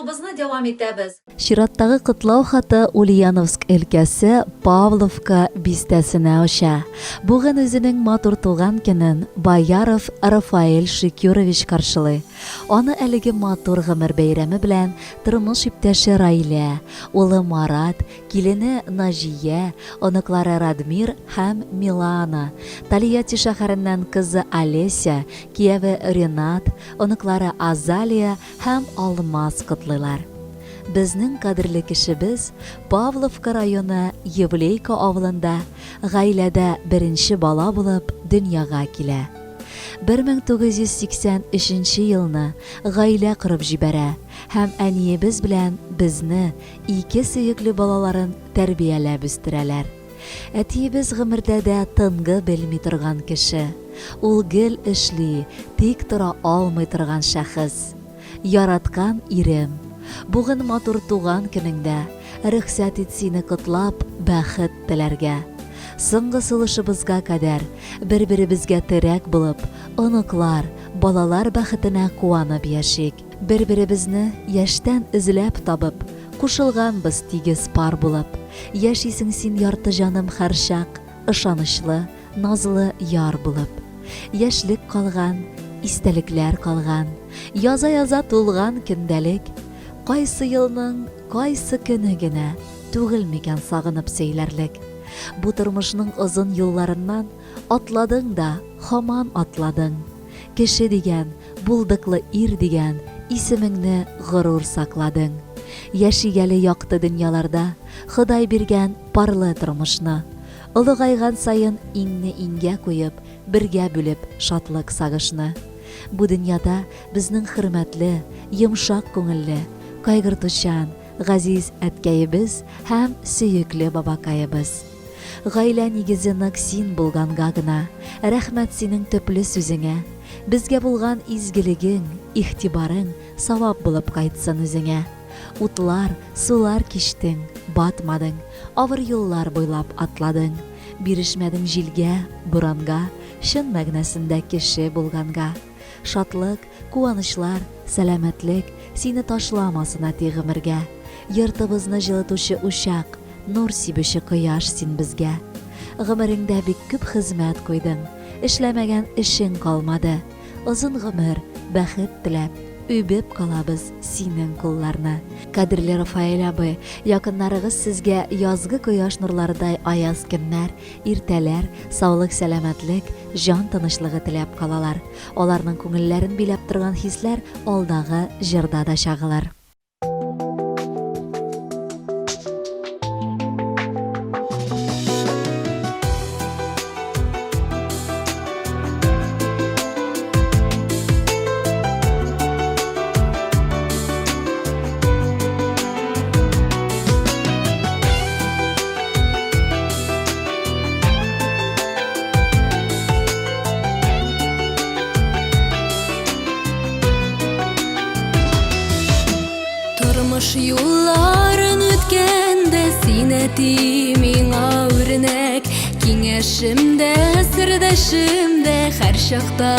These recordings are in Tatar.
Очрашуыбызны дәвам итәбез. Чираттагы котлау хаты Ульяновск өлкәсе Павловка бистәсенә оча. Бүген үзенең матур туган көнен Бояров Рафаэль Шикюрович каршылый. Аны әлеге матур гомер бәйрәме белән тормыш иптәше Раилә, улы Марат, килене Наҗия, оныклары Радмир һәм Милана, Тольятти шәһәреннән кызы Олеся, кияве Ренат, оныклары Азалия һәм Алмаз котлыйлар. Безнең кадерле кешебез Павловка районы Евлейка авылында гаиләдә беренче бала булып дөньяга килә. 1983 елны гаилә корып җибәрә һәм әниебез белән безне, ике сөекле балаларын тәрбияләп үстерәләр. Әтиебез гомердә дә тынгы белми торган кеше. Ул гел эшли, тик тора алмый торган шәхес. Яраткан ирем, буген матур туган көнеңдә, рөхсәт ит сине котлап, бәхет теләргә. Соңгы сулышыбызга кадәр бер-беребезгә терәк булып, оныклар, балалар бәхетенә куанып яшик. Бер-беребезне яшьтән эзләп табып, кушылганбыз тигез пар булып. Яшисең син ярты җаным һәрчак, ышанычлы, назлы яр булып. Яшьлек калган, истәлекләр калган, Яза-яза тулган көндәлек. Кайсы елның кайсы көне генә Түгел микән сагынып сөйләрлек. Бу тормышның озын юлларыннан Атладың да, һаман атладың. Кеше дигән, булдыклы ир дигән Исемеңне горур сакладың. Яшик әле якты дөньяларда, Ходай биргән парлы тормышны. Олыгайган саен иңне иңгә куеп, Бергә бүлеп шатлык-сагышны. Бу дөньяда безнең хөрмәтле, йомшак күңелле, кайгыртучан, газиз әткәебез һәм сөекле бабакаебыз. Гаилә нигезе нык син булганга гына, рәхмәт синең төпле сүзеңә. Безгә булган изгелегең, игътибарың савап булып кайтсын үзеңә. Утлар, сулар кичтең, батмадың, авыр юллар буйлап атладың. Бирешмәдең җилгә, буранга, чын мәгънәсендә кеше булганга. Шатлык, куанычлар, сәламәтлек сине ташламасын, әти, гомергә. Йортыбызны җылытучы учак, нур сибүче кояш син безгә. Гомереңдә бик күп хезмәт куйдың, эшләмәгән эшең калмады. Озын гомер, бәхет теләп, үбеп калабыз синең кулларны. Кадерле Рафаэль абый, якыннарыгыз сезгә язгы кояш нурларыдай аяз көннәр, иртәләр, саулык-сәламәтлек, җан тынычлыгы теләп калалар. Аларның күңелләрен биләп торган хисләр алдагы җырда да чагылыр. Тормыш юлларын үткәндә син әти миңа үрнәк. Киңәшем дә, сердәшем дә һәр чакта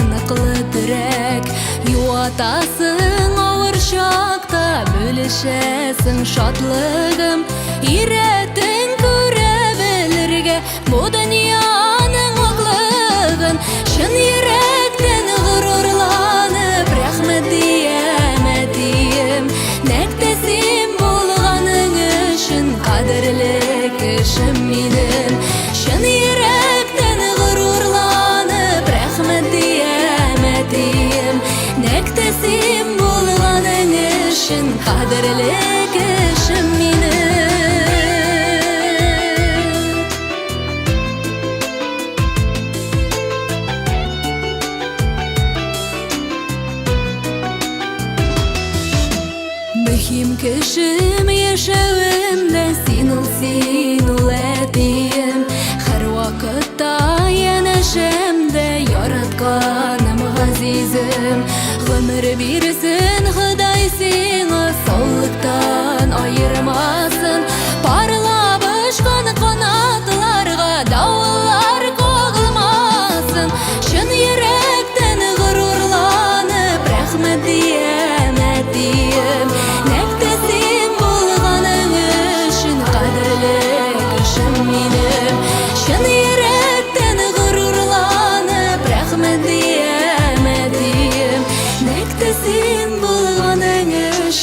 ныклы терәк. Юатасың авыр чакта, бүлешәсең шатлыгым. Өйрәттең күрә белергә бу дөньяның ваклыгын. Чын йөрәктән горурланып, рәхмәт диям, әтием. Нәкъ тә син булганың өчен кадерле кешем минем. Чын йөрәктән горурланып, рәхмәт диям, әтием. Нәкъ тә син булганың өчен кадерле кешем минем. Мөһим кешем яшәвемдә син ул, син ул, әтием. Һәрвакытта янәшәмдә яратканым, газизем. Гомер бирсен Ходай сиңа, саулыктан аермасын. Парлап очкан канатларга давыллар кагылмасын. Чын йөрәктән горурланып, рәхмәт диям, әтием.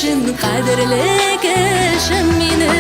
өчен кадерле кешем минем.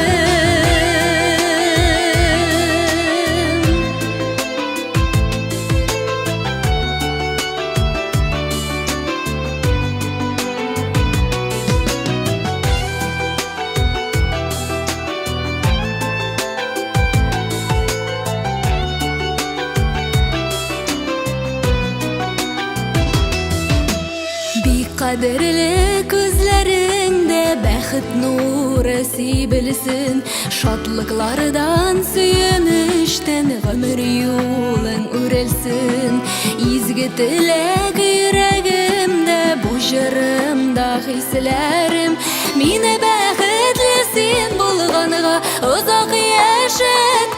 Бик кадерле күзләреңдә бәхет нуры сибелсен, Шатлыклардан, сөенечтән гомер юлың үрелсен. Изге теләк йөрәгемдә, бу җырымда хисләрем. Мине бәхетле син булганга озак яшәткәем.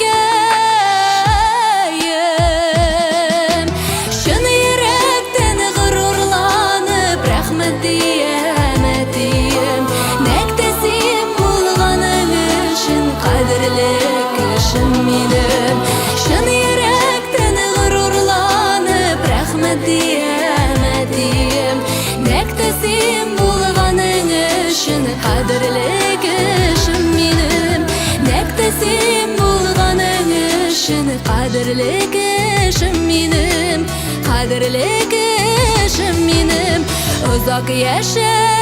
Чын йөрәктән горурланып, рәхмәт диям, әтием. Нәкъ тә син булганың өчен кадерле кешем минем. Чын йөрәктән горурланып, рәхмәт диям, әтием. Нәкъ тә син булганың өчен кадерле кешем минем. Нәкъ тә син булганың өчен кадерле кешем минем. Кадерле кешем минем. Озак яшәткәем.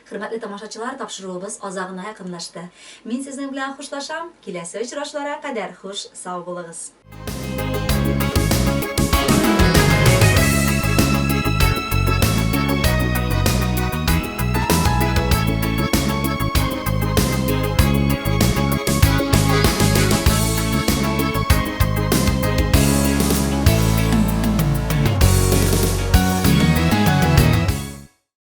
Хөрмәтле тамашачылар, тапшыруыбыз азагына якынлашты. Мин сезнең белән хушлашам. Киләсе очрашуларга кадәр хуш, сау булыгыз.